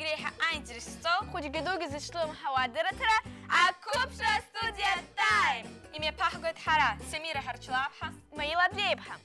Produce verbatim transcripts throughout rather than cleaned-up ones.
Еиҳа аинтерес зҵоу, хәыҷгьы дугьы зыҽлымҳауа адырраҭара, ақәыԥшра астудиа Time! Имҩаԥаҳгоит ҳара, Самира Ҳарчлаԥҳа, Маила Аблеиԥҳа.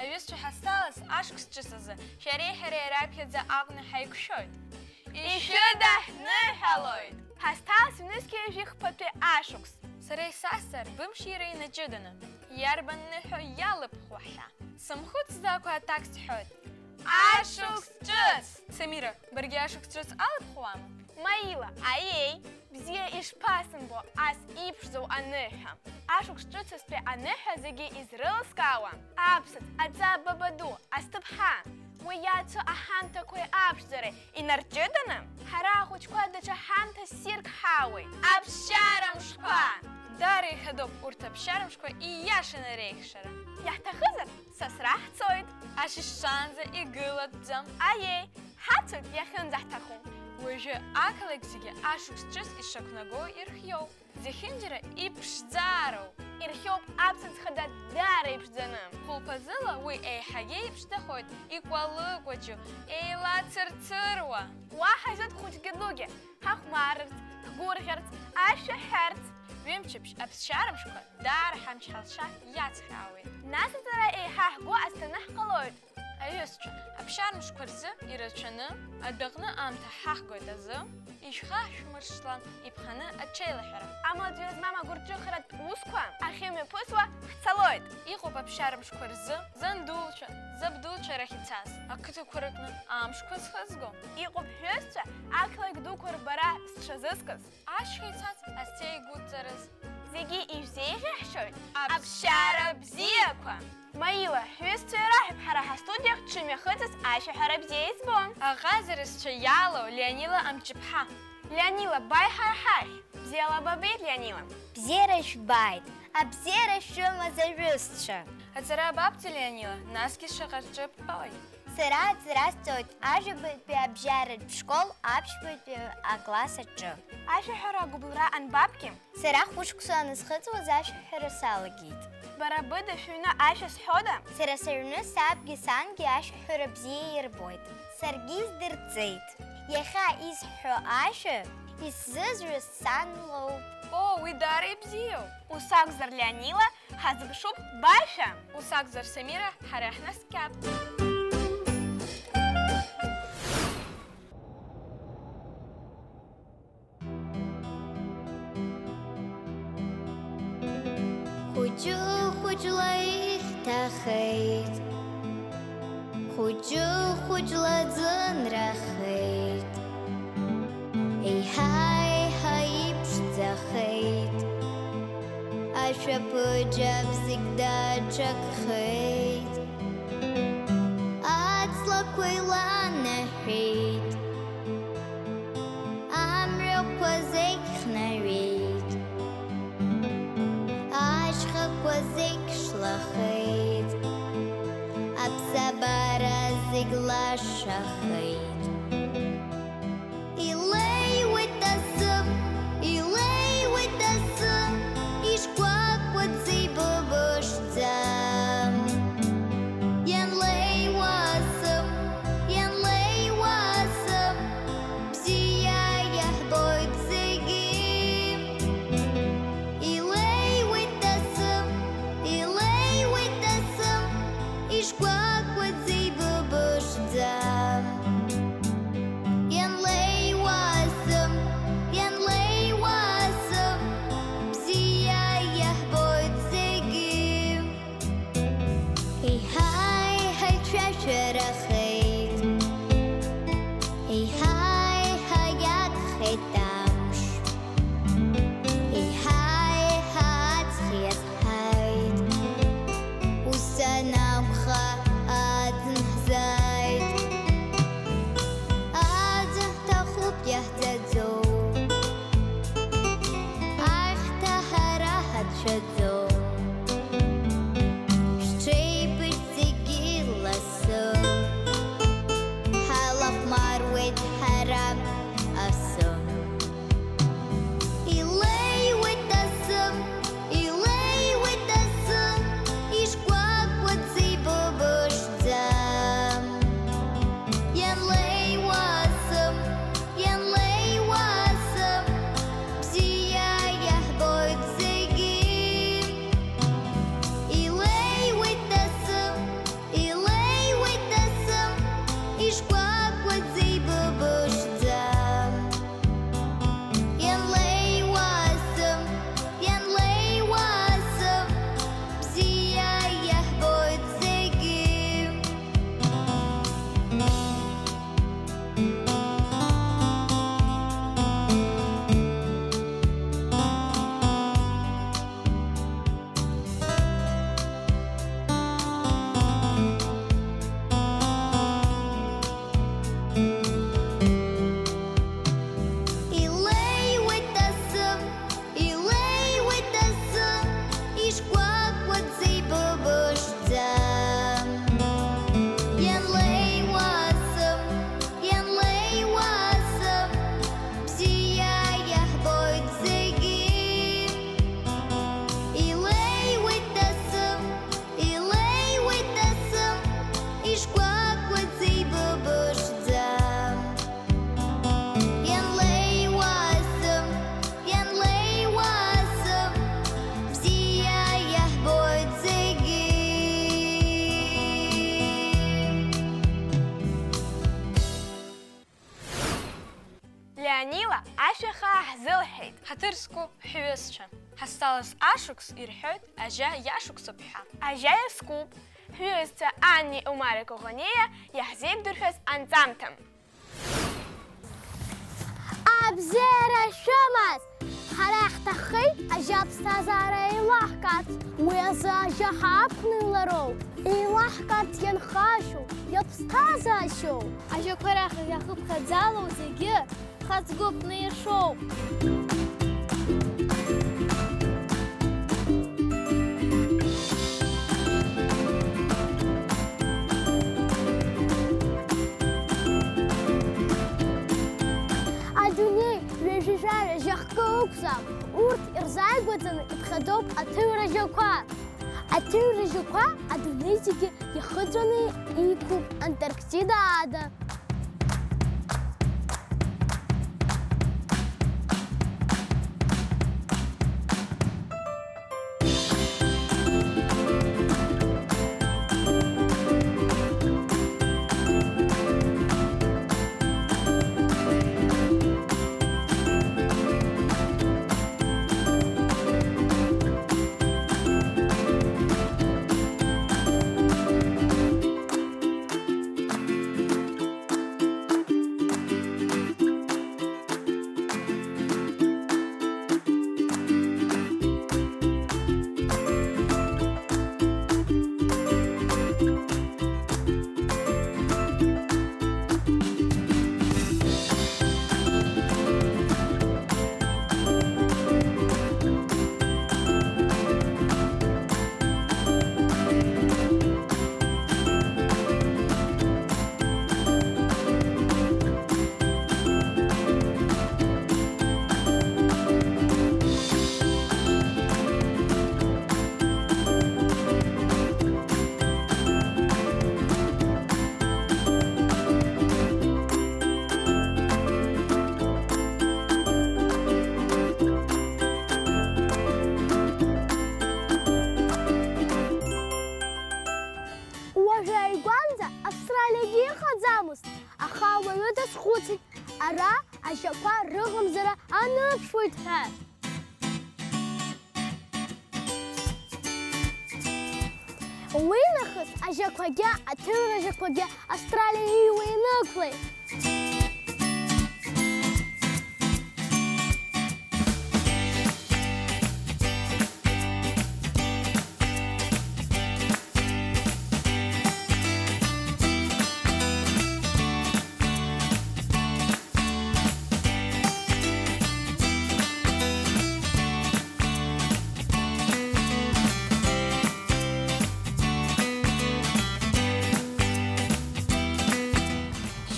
Аҩызцәа ҳазҭалаз ашықәс ҿыц азы шәареи ҳареи раԥхьаӡа акәны ҳаиқәшәоит. Ишәыдаҳныҳәалоит! Ҳазҭалаз ҩнызқьи ҩажәи хԥатәи ашықәс. Сара исасҵар, бымшира инаҷыданы, иарбан ныҳәоу иалыԥхуа ҳәа. Сымхәыцӡакәа аҭак сҳәоит. Ашықәс ҿыц! Самира, баргьы ашықәс ҿыц алыԥхуама? Маила, аиеи, бзиа ишԥасымбо ас иԥшӡоу аныҳәа! Ашықәс ҿыцызтәи аныҳәа зегьы изрылскаауа, аԥсаӡ, аҵаа бабаду, асҭыԥҳа, уи иацу аҳамҭақәеи аԥшӡареи инарҷыданы, ҳара ахәыҷқәа даҽа ҳамҭас ссирк ҳауеит. Аԥсшьара мшқәа! Даара ихадоуп урҭ аԥсшьара мшқәа ииашаны реихшара. Иаҳҭахызар, сасра ҳцоит. Ашьыжь шаанӡа игылатәӡам. Аиеи, ҳацоит иахьынӡаҳҭаху. Уажәы ақалақь зегьы ашықәс ҿыц ишақәнаго ирхиоуп. Зехьынџьара иԥшӡароуп. Ирхиоуп аԥсаӡ хада даара иԥшӡаны. Хәылԥазыла уи еиҳагьы иԥшӡахоит, икәалыкәаџьо, еилацырцыруа. Уа ҳажәытә хәыҷгьы дугьы, ҳахәмарырц, ҳгәырӷьарц, ашәа ҳҳәарц. Ҩымчыбжь аԥсшьара мшқәа даара ҳамч-ҳалша иацҳраауеит. Нас аҵара еиҳа ҳгәы азҭаны ҳҟалоит. Аҩызцәа, аԥсшьара мшқәа рзы ирацәаны, адәаҟны аамҭа ҳахгоит азы, ишәхашәмыршҭлан иԥханы аҽеилаҳәара. Амала аӡәы змам агәырҿыхаратә усқәа ахьымҩаԥысуа ҳцалоит. Иҟоуп аԥсшьара мшқәа рзы зандуцәа, забдуцәа рахь ицаз, ақыҭақәа рыҟны амшқәа зхызго. Иҟоуп ҳҩызцәа ақалақь дуқәа рбара зҽазызкыз. Ашьха ицаз асцеигәыҵараз. Зегьы ишәзеиӷьаҳшьоит аԥсшьара бзиақәа! Маила, ҳҩызцәа ираҳәап ҳара ҳастудиахь дшымҩахыҵыз ашәаҳәара бзиа избо. Аҟазарызцәа иалоу Леонила Амҷыԥҳа. Леонила, бааи ҳара ҳахь! Бзиала бабеит, Леонила! Бзиара жәбааит! Абзиара шәымаз, аҩызцәа! Аҵара бабҵа, Леонила, насгьы шаҟа рҿы бтәои? Сара аҵара сҵоит ажәабатәи абжьаратә школ аԥшьбатәи акласс аҿы. Ашәаҳәара агәыбылра анбабгеи? Сара хәышықәса анысхыҵуаз ашәаҳәара салагеит. Бара быда шәыҩны ашәа зҳәода? Сара сыҩны сабгьы сангьы ашәаҳәара бзиа ирбоит. Саргьы исдырҵеит. Иахьа исҳәо ашәа исзызҩыз сан лоуп. Оо, уи даара ибзиоуп! Ус акәзар, Леонила, ҳазыԥшуп башәа! Ус акәзар, Самира, ҳара иаҳнаскьап! Хәыҷы-хәыҷла ихьҭахеит, хәыҷы-хәыҷла ӡынрахеит, еиҳа-еиҳа иԥшӡахеит, ашәаԥыџьаԥ зегь даҽакхеит, аҵлақәа еиланаҳәеит. Амҩақәа зегь хнаҩеит, ашьхақәа зегь шлахеит, аԥсабара зегь лашахеит. Илеиуеит асы, илеиуеит асы, ишкәакәаӡа ибыбышӡа. Ианлеиуа асы, ианлеиуа асы, бзиа иаҳбоит зегьы. Илеиуеит асы, илеиуеит асы, ишкәакәаӡа ибыбышӡа. Ианлеиуа асы, ианлеиуа асы, бзиа иаҳбоит зегьы. Еиҳа-еиҳа ицәажәарахеит, еиҳа-еиҳа иагхеит амш, еиҳа-еиҳа аҵх иазҳаит, ус анакәха, аӡын ҳзааит. Аӡын ҳҭахуп иаҳ- ӡаӡоу, ахьҭа ҳара ҳацәаӡоу, шәҽеибыҭ зегьы лассы, ҳалахәмаруеит ҳа Данила ашәа хаа ҳзылҳәеит. Ҳаҭыр зқәу ҳҩызцәа. Ҳазҭалаз ашықәс ирҳәоит ажьа иашықәсуп ҳәа. Ажьа иазкуп. Ҳҩызцәа Анни Умари Коӷониа иаҳзеиқәдыршәаз анҵамҭа. Абзиара шәымаз! Ҳара иаҳҭаххеит ажьа аԥсҭазаара еилаҳкаарц. Уи азы ажьа ҳақәныҩлароуп. Еилаҳкаарц ианхашьоу, иаԥсҭазаашьоу. Ажьақәа рахь иахыԥхьаӡалоу зегьы хазгәыԥны ишоуп. Адунеи ҩажәижәаҩа жьахкы ықәзаап, урҭ ирзааигәаӡаны иԥхьаӡоуп аҭыҩра жьақәа. Аҭыҩра жьақәа адунеи зегьы иахыҵәаны иқәуп Антарктида ада. Уажәы ааигәанӡа Австралиагьы иҟаӡамызт, аха ауаҩы дазхәыцит, ара ажьақәа рыҟамзара аныԥшуеит ҳәа. Уи нахыс ажьақәагьы, аҭыҩра ажьақәагьы Австралиа иҩуа инықәлеит.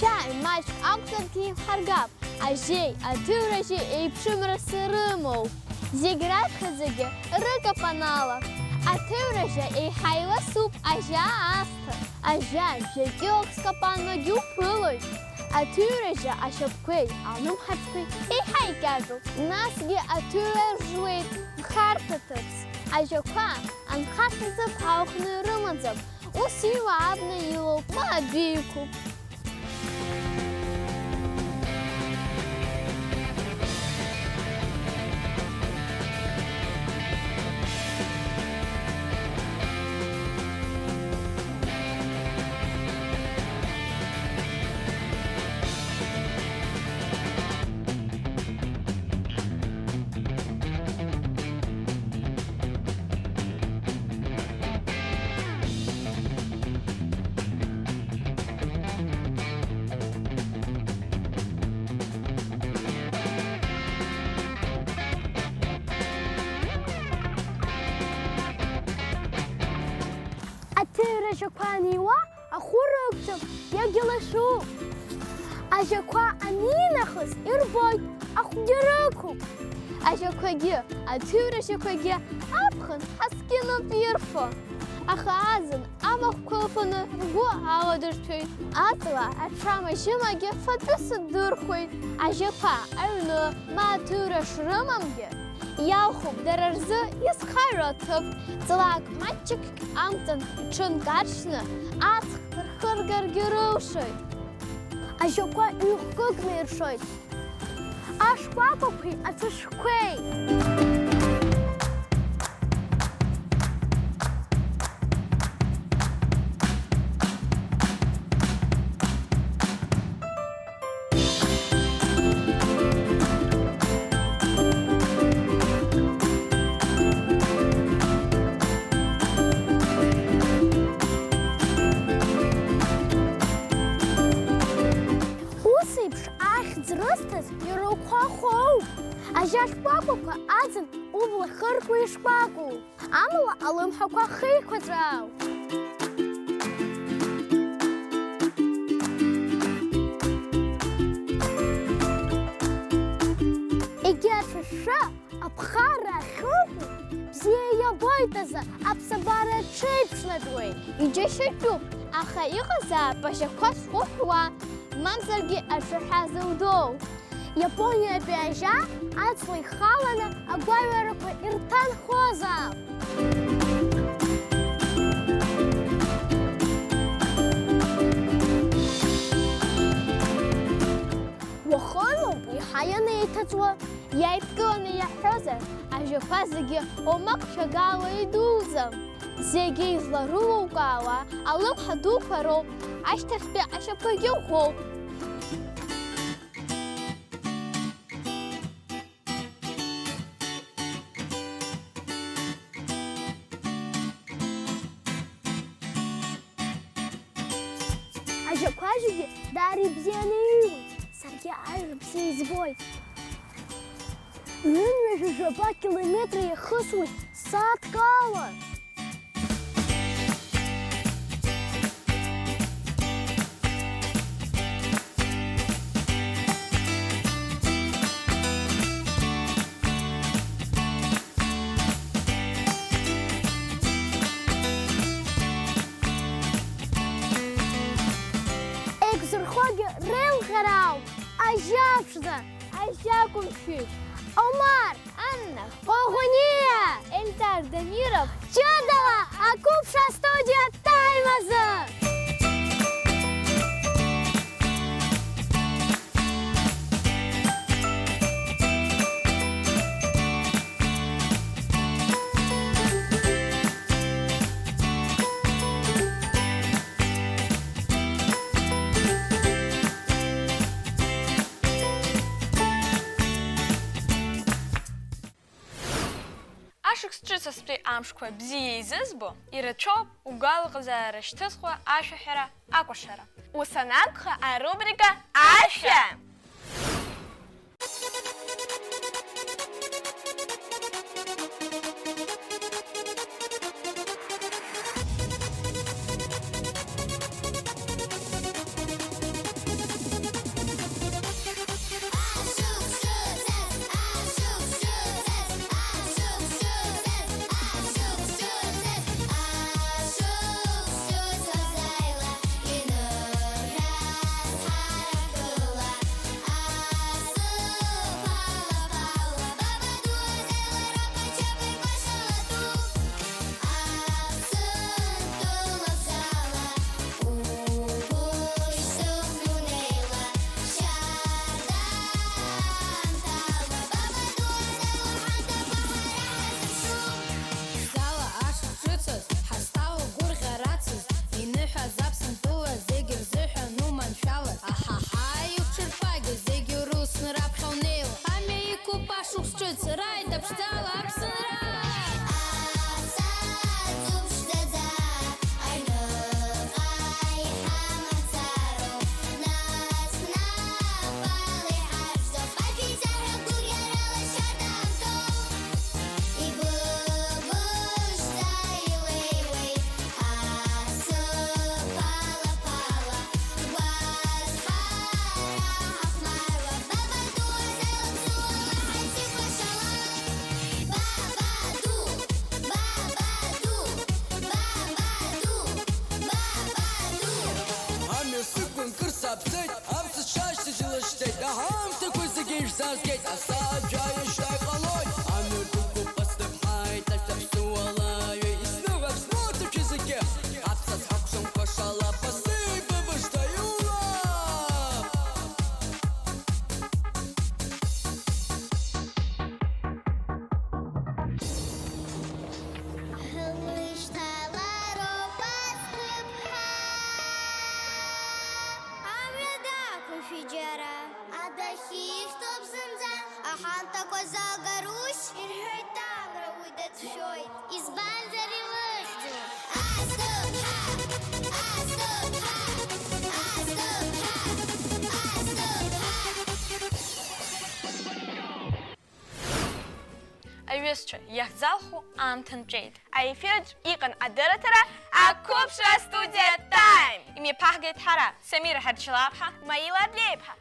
Шәааи, маҷк акәзаргьы иҳаргап, ажьеи аҭыҩрашьеи еиԥшымрас ирымоу. Зегь раԥхьаӡагьы рыкапанала. Аҭыҩрашьа еиҳа иласуп ажьа аасҭа. Ажьа жәа-кьылак скапанлагьы уԥылоит. Аҭыҩрашьа ашьапқәеи алымҳацәқәеи еиҳа икьаҿуп. Насгьы аҭыҩра ржуеит нхарҭа ҭыԥс. Ажьақәа анхарҭа зыԥҳа аухны ирымаӡам. Ус иуа абна илоуп, ма адәы иқәуп. Аҭыҩра ажьақәа аниуа, ахәы рықәӡам, иагьалашәуп. Ажьақәа анинахыс ирбоит, ахәгьы рықәуп. Ажьақәагьы, аҭыҩра ажьақәагьы аԥхын ҳаскьыноуп ирфо. Аха азын амахәқәа ыфаны ргәы аладырҭәоит. Аҵла аҽамажьымагьы фатәыс дырхәеит. Ажьақәа аҩны ма аҭыҩра шрымамгьы, иалхуп дара рзы изхаҩо аҭыԥ. Ҵлак маҷк амҵан иҽынкаршьны аҵх рхыргаргьы рылшоит. Ажьақәа ҩ-хкыкны иршоит. ашкәакәақәеи ацәышәқәеи. Ус еиԥш ахьӡ рызҭаз ирықәхахоуп. Ажьа шкәакәақәа аӡын убла хыркәа ишкәакәоу. Амала алымҳақәа хеиқәаҵәаау. Егьи аҽышәшәа аԥхарра ахьыҟоу бзиа иабоит азы аԥсабара аҽеиԥшнатәуеит. Иџьашьатәуп, аха иҟазаап ажьақәа зхәыҳәуа, мамзаргьы аҽҳәа зылдоу. Иапониатәи ажьа аҵла ихаланы агәаҩарақәа ирҭанхозаап. Уахынлоуп еиҳа ианеиҭаҵуа. Иааидкыланы иаҳҳәозар, ажьақәа зегьы омак шәагала идуӡӡам. Зегьы изларылукаауа алымҳа дуқәа роуп, ашьҭахьтәи ашьапқәагьы ӷәӷәоуп. Ажьақәа зегьы даара ибзианы иҩуеит, саргьы ажәа бзиа избоит. Ҩынҩажәа жәаба километр иахысуеит сааҭк ала. Еиқәзырхогьы реилҟьарауп, ажьа ԥшӡа, ажьа гәымшәышә, Омар, Анна, Ҟоӷониа, Ельдар Дамиров, ҷыдала ақәыԥшра астудиа Time азы! Ашықәс ҿыцтәи амшқәа бзиа еизызбо, ирацәоуп угәалаҟазаара шьҭызхуа ашәаҳәара акәашара. Ус анакәха, арубрика Ашәа! Џьара адәахьы ихьӡуп зынӡа, аҳамҭақәа загарушь, ирҳәоит, Тамра уи дацәшәоит, избанзар илыхьӡу. Асҭыԥҳа! Асҭыԥҳа! Асҭыԥҳа! Асҭыԥҳа! Аҩызцәа, иаҳзалху аамҭа нҵәеит. Аефир аҿы иҟан адырраҭара Ақәыԥшра астудиа Time. Имҩаԥаҳгеит ҳара, Самира Ҳарчалаԥҳа, Маила Адлеиԥҳа,